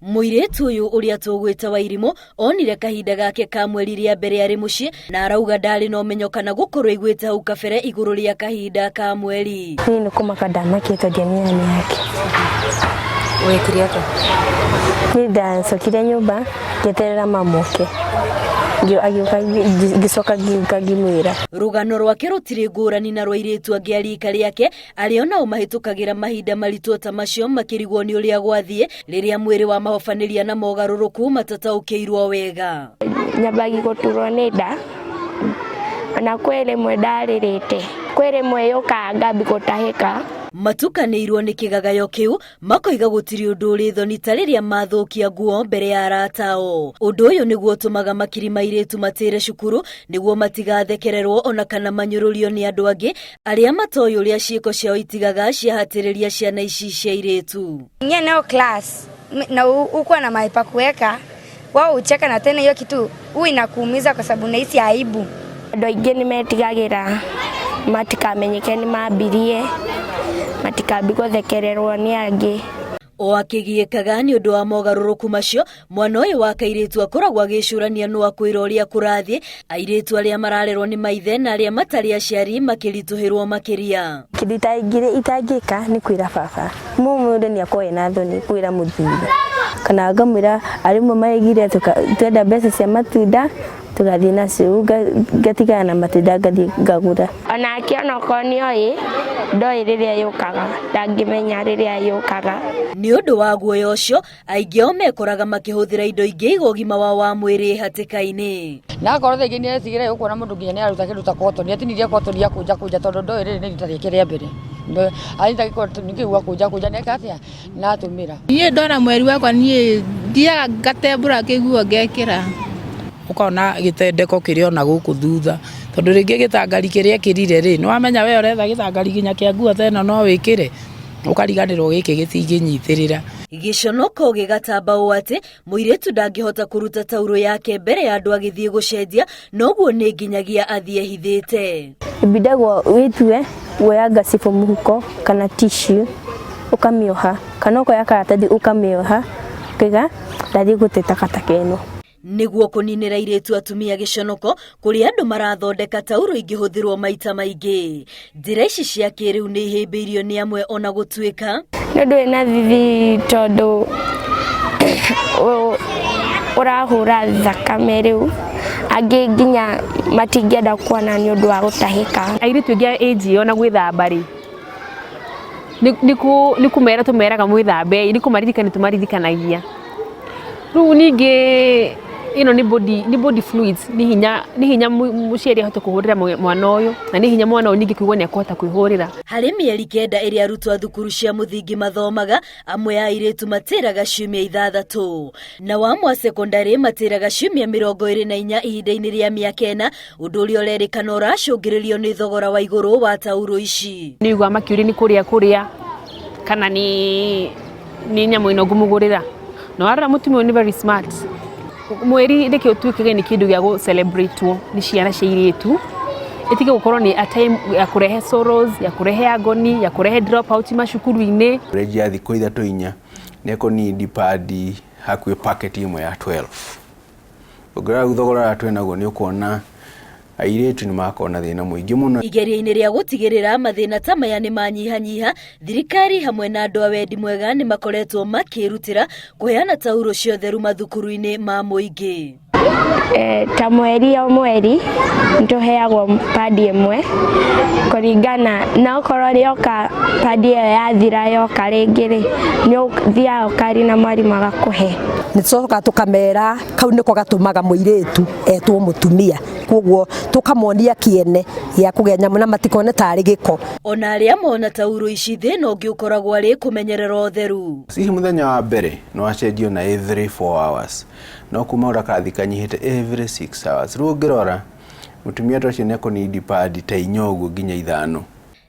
Mũirĩtu ũyũ ũrĩa tũgwĩta Wairimũ onire kahinda gake ka mweri rĩa mbere arĩ mũciĩ na arauga ndarĩ na ũmenyo kana gũkorwo aiguĩte hau kabere igũrũ rĩa kahinda ka mweri. Niĩ nĩ kũmaka ndamakĩte ndiamenya nĩ yake. Wekire atĩa? Niĩ ndacokire nyũmba ngĩeterera mamu oke. Agĩũka ngĩcoka ngĩũka ngĩmwĩra. Rũgano rwake rũtirĩ ngũrani na rwa airĩtu angĩ a rika rĩake arĩa onao mahĩtũkagĩra mahinda maritũ ta macio makĩrigwo nĩ ũrĩa gwathiĩ rĩrĩa mwĩrĩ wa mahobanĩria na mogarũrũku matataũkĩirwo wega. Nyambagi gũturwo nĩ nda na kwĩ rĩmwe ndarĩrĩte, kwĩ rĩmwe yũkaga ngambia gũtahĩka. Matukanĩirwo nĩ kĩgagayo kĩu makoiga gũtirĩ ũndũ ũrĩ thoni ta rĩrĩa mathũkia nguo mbere ya arata ao. Ũndũ ũyũ nĩguo ũtũmaga makiri ma airĩtu matĩre cukuru nĩguo matigathekererwo ona kana manyũrũrio nĩ andũ angĩ arĩa matoĩ ũrĩa ciĩko ciao itigaga ciahatĩrĩria ciana ici cia airĩtu. Ingia nayo class na ukuwa na mahali pa kuweka wao ucheka na tena hiyo kitu huwa inakuumiza kwa sababu unahisi aibu. Andũ aingĩ nĩ metigagĩra matikamenyeke nĩ mambirie, matikambie gũthekererwo nĩ angĩ. O akĩgiĩkaga nĩ ũndũ wa mogarũrũku macio, mwana ũyũ wa kairĩtu akoragwo agĩcũrania nũ akwĩra ũrĩa kũrathiĩ, airĩtu arĩa mararerwo nĩ maithe na arĩa matarĩ aciari makĩritũhĩrwo makĩria. Kĩndũ itangĩka nĩ kwĩra baba. Mũndũ nĩ akoragwo ena thoni kwĩra mũthuri. Kana ngamwĩra arimũ maigire twenda mbeca cia matunda tũgathiĩ nacio, ngatigana na matunda ngathiĩ ngagũra. Onake onokorwo nĩ oĩ, ndoĩ rĩrĩa yũkaga, ndangĩmenya rĩrĩa yũkaga. Nĩ ũndũ wa guoya ũcio, aingĩ ao mekoraga makĩhũthĩra indo ingĩ iga ũgima wao wa mwĩrĩ hatĩka-inĩ. Na akorwo thaa ingĩ nĩ etigĩra ũkuona mũndũ nginya nĩ araruta kĩndũ ta kotoni, atinirie kotoni akũnja kũnja tondũ ndoĩ rĩrĩ nĩ rita rĩake rĩa mbere. Anyita gĩkotoni kĩu akũnja kũnja na eka atĩa na atũmĩra. Niĩ ndona mweri wakwa niĩ thiaga ngatembũra kĩguo ngekĩra. Ũkona gĩtendeko kĩrĩ ona gũkũ thutha tondũ rĩngĩ gĩtangari kĩrĩa ekĩrire rĩ, nĩ wamenya we ũretha gĩtangari nginya kĩa nguo ta ĩno no wĩkĩre, ũkariganĩrwo gĩkĩ gĩtingĩnyitĩrĩra. Gĩconoko gĩgatamba ũũ atĩ mũirĩtu ndangĩhota kũruta taurũ yake mbere ya andũ agĩthiĩ gũcenjia, noguo nĩ nginyagia athiĩ ehithĩte. Ibindagwo wĩtue woya ngacibũ mũhuko kana tissue ũkamĩoha kana ũkoya karatathi ũkamĩoha ũkaiga ndathiĩ gũte takataka ĩno. Nĩguo kũninĩra airĩtu atumia gĩconoko kũrĩ andũ marathondeka taurũ ingĩhũthĩrwo maita maingĩ. Njĩra ici cia kĩrĩu nĩ ihĩmbĩirio nĩ amwe ona gũtuĩka Nĩ ũndũ wĩna thithi tondũ ũrahũra thakame rĩu angĩ nginya matingĩenda kuona nĩ ũndũ wa gũtahĩka. Airĩtu aingĩ a age ĩyo na gwĩthamba rĩ, nĩ kũmera tũmeraga mwĩthambei, nĩ kũmaririkania tũmaririkanagia. Rĩu ningĩ ĩno nĩ body, nĩ body fluids, nĩ hinya nĩ hinya mũciari ahote kũhũrĩra mwana ũyũ, na nĩ hinya mwana ũyũ ningĩ kũigua nĩ ekũhota kwĩhũrĩra. Harĩ mĩeri 9 ĩrĩa arutwo a thukuru cia mũthingi mathomaga, amwe a airĩtu matĩraga ciumia 6, nao amwe a sekondarĩ matĩraga ciumia 24 ihinda-inĩ rĩa mĩaka 4, ũndũ ũrĩa ũrerĩkana ũracũngĩrĩrio nĩ thogora wa igũrũ wa taurũ ici. Nĩ ũiguaga makĩũria nĩ kũrĩa kũrĩa kana nĩ nyamũ ĩno ngũmũgũrĩra. Na warora mũtumia ũyũ nĩ very smart. Mweri reke ũtuĩkage nĩ kĩndũ gĩa gũ celebrate wo nĩ ciana cia airĩtu, ĩtige gũkorwo nĩ a time ya kũrehe sorrows, ya kũrehe agony, ya kũrehe drop out macukuru-inĩ. Range ya thikũ 3 4 nĩ ekũnindi padi hakuhĩ packet ĩmwe ya 12. Ũngĩrora rĩu thogora ũrĩa twĩ naguo nĩ ũkuona airĩtu nĩ marakorwo na thĩna mũingĩ mũno. Igeria-inĩ rĩa gũtigĩrĩra mathĩna ta maya nĩ manyihanyiha, thirikari hamwe na andũ a wendi mwega nĩ makoretwo makĩrutĩra kũheana taurũ cia ũtheru mathukuru-inĩ ma mũingĩ. Ta mweri o mweri nĩtũheagwo padi ĩmwe kũringana na okorwo rĩoka padi ĩyo yathira yoka rĩngĩ rĩ, nĩ ũthiaga ũkaria na mwarimũ agakũhe. Nĩ tũcokaga tũkamera kau nĩko gatũmaga mũirĩtu etwo mũtumia, koguo tũkamonia kĩene gĩa kũgĩa nyamũ na matikone tarĩ gĩko. Ona arĩa mona taurũ ici thĩna ũngĩ ũkoragwo arĩ kũmenyerera ũtheru. Hihi mũthenya wa mbere no acenjio na every 4 hours, no kuma ũrĩa karathiĩ kanyihĩte every 6 hours. Rĩu ũngĩrora mũtumia ta ũcio nĩ ekũnindi padi ta 4 ũguo nginya 5.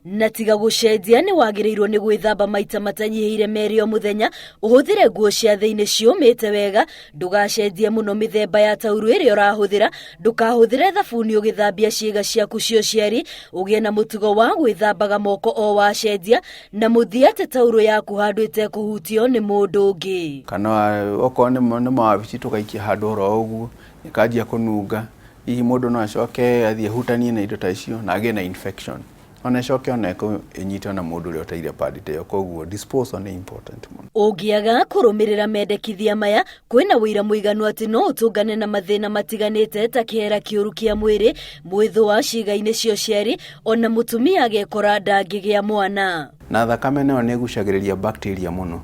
Na tiga gũcenjia nĩ wagĩrĩirwo nĩ gwĩthamba maita matanyihĩire 2 o mũthenya, ũhũthĩre nguo cia thĩinĩ ciũmĩte wega, ndũgacenjie mũno mĩthemba ya tauro ĩrĩa ũrahũthĩra, ndũkahũthĩre thabuni ũgĩthambia ciĩga ciaku cia ũciari, ũgĩe na mũtugo wa gwĩthambaga moko o wacenjia, na mũthia atĩ tauro yaku handũ ĩtekũhutio nĩ mũndũ ũngĩ. Kana okorwo nĩ mawabici tũgaikia handũ oro ũguo ĩkanjia kũnunga, hihi mũndũ no acoke athiĩ ahutanie na indo ta icio na agĩe na infection, ona ĩcoke ona ĩnyite ona mũndũ ũrĩa ũteire padi ta ĩyo. Koguo disposal nĩ important mũno. Ũngĩaga kũrũmĩrĩra mendekithia maya, kwĩna ũira mũiganu atĩ no ũtũngane na mathĩna matiganĩte ta kĩhera kĩũru kĩa mwĩrĩ, mwĩthũa ciĩga-inĩ cia ũciari, ona mũtumia agekora ndangĩgĩa mwana. Na thakame nayo nĩ ĩgucagĩrĩria bacteria mũno,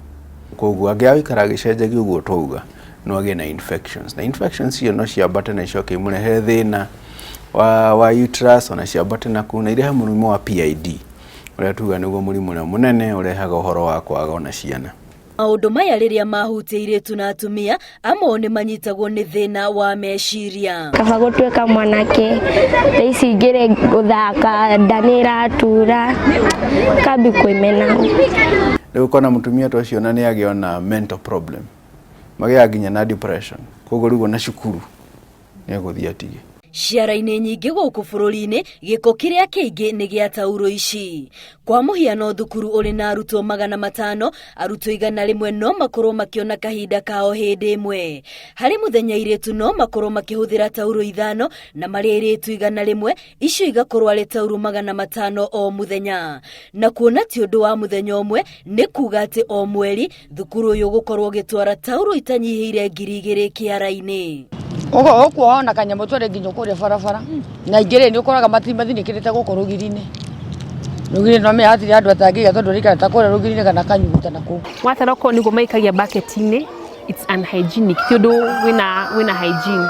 koguo angĩaga gũikara agĩcenjagia ũguo twauga, no agĩe na infections, na infections icio no ciambate na icoke imũrehere thĩna wa uterus, ona ciambate na kũu na irehe mũrimũ wa PID ũrĩa tuga nĩguo mũrimũ ũrĩa mũnene ũrehaga ũhoro wa kwaga ona ciana. Maũndũ maya rĩrĩa mahutia airĩtu na atumia, amwe nĩ manyitagwo nĩ thĩna wa meciria. Kaba gũtuĩka mwanake, thaa ici ngĩrĩ gũthaka nda nĩ ĩratura, kambi kwĩmena. Rĩu ũkona mũtumia ta ũcio ona nĩ agĩa ona mental problem, magĩaga nginya na depression, koguo rĩu ona cukuru nĩ egũthiĩ atige. Ciara-inĩ nyingĩ gũkũ bũrũri-inĩ, gĩko kĩrĩa kĩingĩ nĩ gĩa tauro ici. Kwa mũhiano thukuru ũrĩ na arutwo 500, arutwo 100 no makorwo makĩona kahinda kao hĩndĩ ĩmwe. Harĩ mũthenya airĩtu no makorwo makĩhũthĩra tauro 5, na marĩ airĩtu 100, icio igakorwo arĩ tauro 500 o mũthenya. Na kuona ti ũndũ wa mũthenya ũmwe, nĩ kuga atĩ o mweri thukuru ũyũ ũgũkorwo ũgĩtwara tauro itanyihĩire 2000 kĩara-inĩ. Ũguo ũkuona kanyamũ twere nginya kũrĩa barabara na ingĩ rĩ nĩ ũkoraga mathinikĩrĩte gũkũ rũgiri-inĩ. Rũgiri no menya hatirĩ handũ atangĩiga tondũ rĩikara ta kũrĩa rũgiri-inĩ kana kanyuguta na kũu. Watara okorwo nĩguo maikagia bucket-inĩ, it's unhygienic, ti ũndũ wĩna hygiene.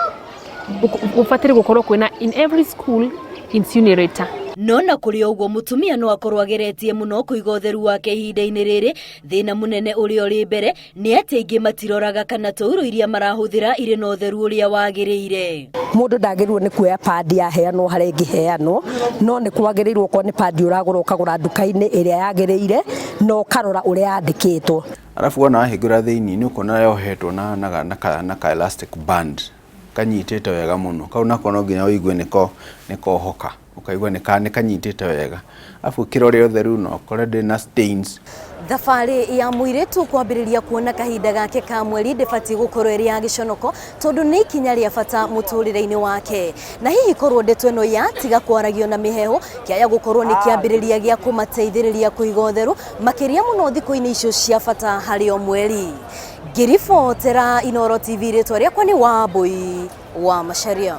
Ũbataire gũkorwo kwĩna in every school incinerator. No na kũrĩ ũguo mũtumia no akorwo ageretie mũno kũiga ũtheru wake ihinda-inĩ rĩrĩ, thĩna mũnene ũrĩa ũrĩ mbere nĩ atĩ aingĩ matiroraga kana tauro iria marahũthĩra irĩ na ũtheru ũrĩa wagĩrĩire. Mũndũ ndagĩrĩirwo nĩ kuoya padi yaheanwo harĩa ĩngĩheanwo, no nĩ kwagĩrĩirwo okorwo nĩ padi ũragũra ũkagũra nduka-inĩ ĩrĩa yagĩrĩire na ũkarora ũrĩa yandĩkĩtwo. Arabu wona wahingũra thĩinĩ nĩ ũkuona yohetwo na ka elastic band kanyitĩte wega mũno, kau nako no nginya ũigue nĩ kohoka, ũkaigua nĩ kanyitĩte wega, arabu ũkĩrore ũtheru na ũkore ndĩrĩ na stains. Thabarĩ ya mũirĩtu kwambĩrĩria kuona kahinda gake ka mweri ndĩbatiĩ gũkorwo ĩrĩ ya gĩconoko tondũ nĩ ikinya rĩa bata mũtũrĩre-inĩ wake. Na hihi korwo ndeto ĩno yatiga kwaragio na mĩheehũ kĩaya gũkorwo nĩ kĩambĩrĩria gĩa kũmateithĩrĩria kũiga ũtheru makĩria mũno thikũ-inĩ icio cia bata harĩ o mweri. Ngĩribotera Inooro TV, rĩtwa rĩakwa nĩ Wambui wa Macharia.